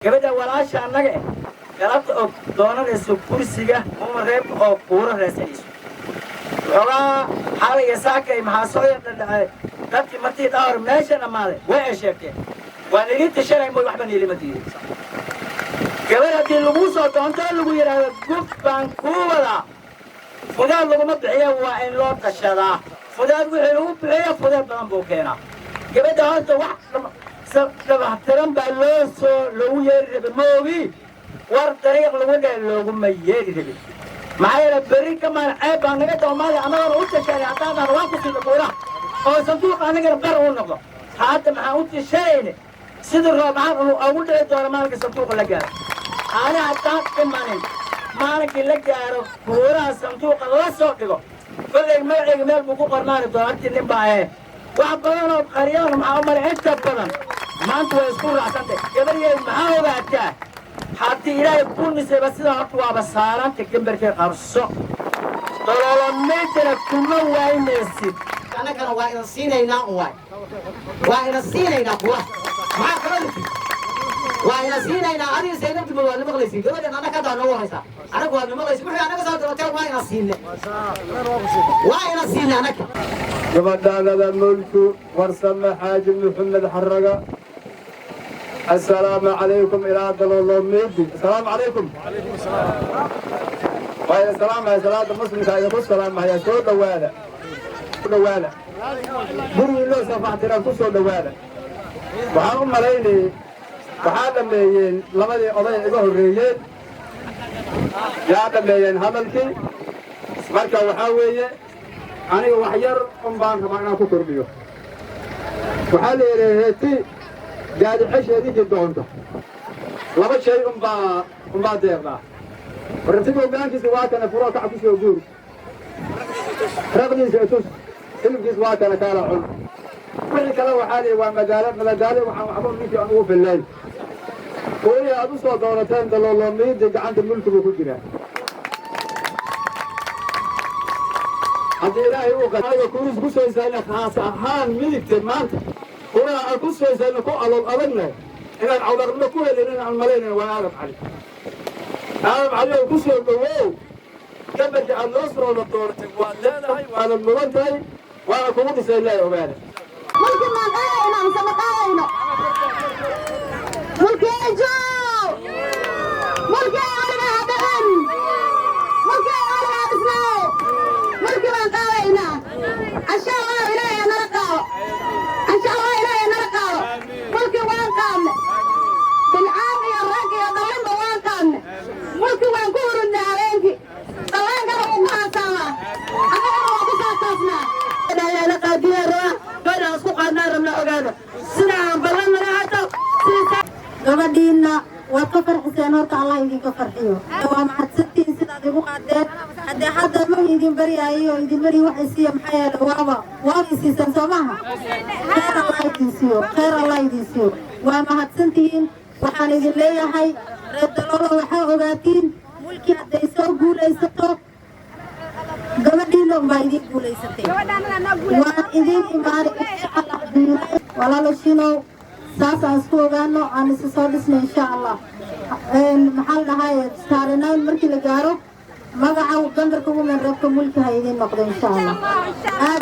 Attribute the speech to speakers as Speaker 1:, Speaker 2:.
Speaker 1: Gabadha walaasha annaga eh galabta oo doonanayso kursiga uma reeb oo kuura raadsanayso waxoogaa xalaya saakay maxaa soo yar dhadhacay. Dadkii martii dhawr meesha dhammaaday way ay sheegteen waa nilii tashanay mooy, waxba niilima diidin. Gabadh haddii laguu soo doonto, lagu yidhaahdo gub baan kuu wadaa, fudeed laguma bixiya, waa in loo tashadaa. Fudeed wixii lagu bixiyo fudeed badan buu keenaa. Gabadha horta wax dhabaxtiran baa loo soo loogu yeeri rabay, ma ogi war dariiq lagu dheh looguma yeeri rabin. Maxaa yeele berri kamaan ceeb baa naga doomaada annagana u tashanay haddaan waan ku siino kuuraha oo sanduuqa annagana bar uu noqdo. Hadda maxaan u tashanayne sidii roob ahaan uu ugu dhici doono maalinka sanduuqa la gaaro. Ani haddaan dhimanin, maalinkii la gaaro kuuraha sanduuqa la soo dhigo, kollay magacayga meel buu ku qornaani doona agtii nin baa ahe. Wax badan oo qariyaan maxaa u maray, inta badan maanta way isku raacsantay. Gabaryay maxaa ogaataa, haddii Ilaahay ku nisayba sidaa horta waaba saaranta gembarkay qarso doloolomaydana kuma waynaysid.
Speaker 2: Annagana waa idan siinaynaa un waay, waa idan siinaynaa kuwa maxaa kala rabtid, waa idan siinaynaa. Adiga Saynabtuma waa namaqlaysin, gabadhan annaga hadda noogu horaysaa, anagu waa namaqlaysin. Wixii annaga soo dabateen waa idan siinne, waa idan siinne annaga.
Speaker 3: Gabadhaanada Mulku Warsame Xaaji Maxamed Xaraga, assalaamu calaykum. Ilaa Daloolomiidi, assalaamu calaykum. Waa idin salaamaya, salaada muslimka idinku salaamaya. Soo dhowaada, dhowaada, gurigii loo safaxtiraan ku soo dhowaada. Waxaan u malaynayey waxaa dhammeeyeen labadii oday iga horreeyeen, yaa dhammeeyeen hadalkii. Marka waxaa weeye aniga wax yar un baan rabaa inaan ku kordhiyo. Waxaa la yidhi heeti gaadi xesheedikii doonto laba shay unbaa deeqdaa. Ratiga hoggaankiisa waa kana, furoo kac ku soo guur, raqdiisa itus, hilibkiis waa kana, kaala cun. Wixii kale waxaa lihi waa madaalo, madadaalo waxaan waxba ninkii aan ugu fillayn. Kuwii aad u soo doonateen Daloolomiidii gacanta mulkigu ku jiraa. Haddii Ilaahay uu aniga kuris ku soo istaagna, khaas ahaan midigta maanta kuraha aan ku soo istaagna, ku alool adagnahay inaan cawdaqnimo ku helin aan malaynayn waa Aadam Cali. Aadam Cali oo ku soo dhowow gabarka aad noo soo dooratay, waad leedahay, waanad mudan tahay, waana kugu dhisay leeyahay, ogaada.
Speaker 4: Mulki maan qaadayno mise ma qaadayno? Mulki ejo, mulki weligaa ha dhicin, mulki weligaa dhisnaaw. Mulki baan qaadaynaa, insha Allah. Ilaahay ha nala qaado, insha Allah. Ilaahay ha nala qaado. Mulki waan qaadne, bilcaan iyo rag iyo dhalinba waan qaadne. Mulki waan ku hurudnay habeenkii, dhallaankana wuu ku haasaamaa, annagana waan ku soo toosnaa.
Speaker 1: Ayaana qaadiyaa rabaa, gabadhaan isku qaadnaa rabna. Ogaada sida aan ballan nala hato.
Speaker 4: Gabadhiinna waad ka farxiseen horta, Allah idinka farxiyo. Waa mahadsantihiin sidaad igu qaadeen. Haddee hadda ma idin baryaayo oo idin bari wax isiiya, maxaa yeele waaba isiiseen, soo maaha? Khayr Allah idin siiyo, khayr Allah idin siiyo. Waa mahadsantihiin. Waxaan idin leeyahay, reer Daloolo, waxaa ogaatiin Mulki hadday soo guulaysato, gabadhiina unbaa idin guulaysatay. Waan idin imaanay, insha Allah. Walaalo Shinow, saas aan isku ogaano, aan isu soo dhisno, insha Allah. Maxaa la dhahay, taarinayn markii la gaaro, magaca gambarka women repka Mulki ha idiin noqdo, insha Allah. Aad.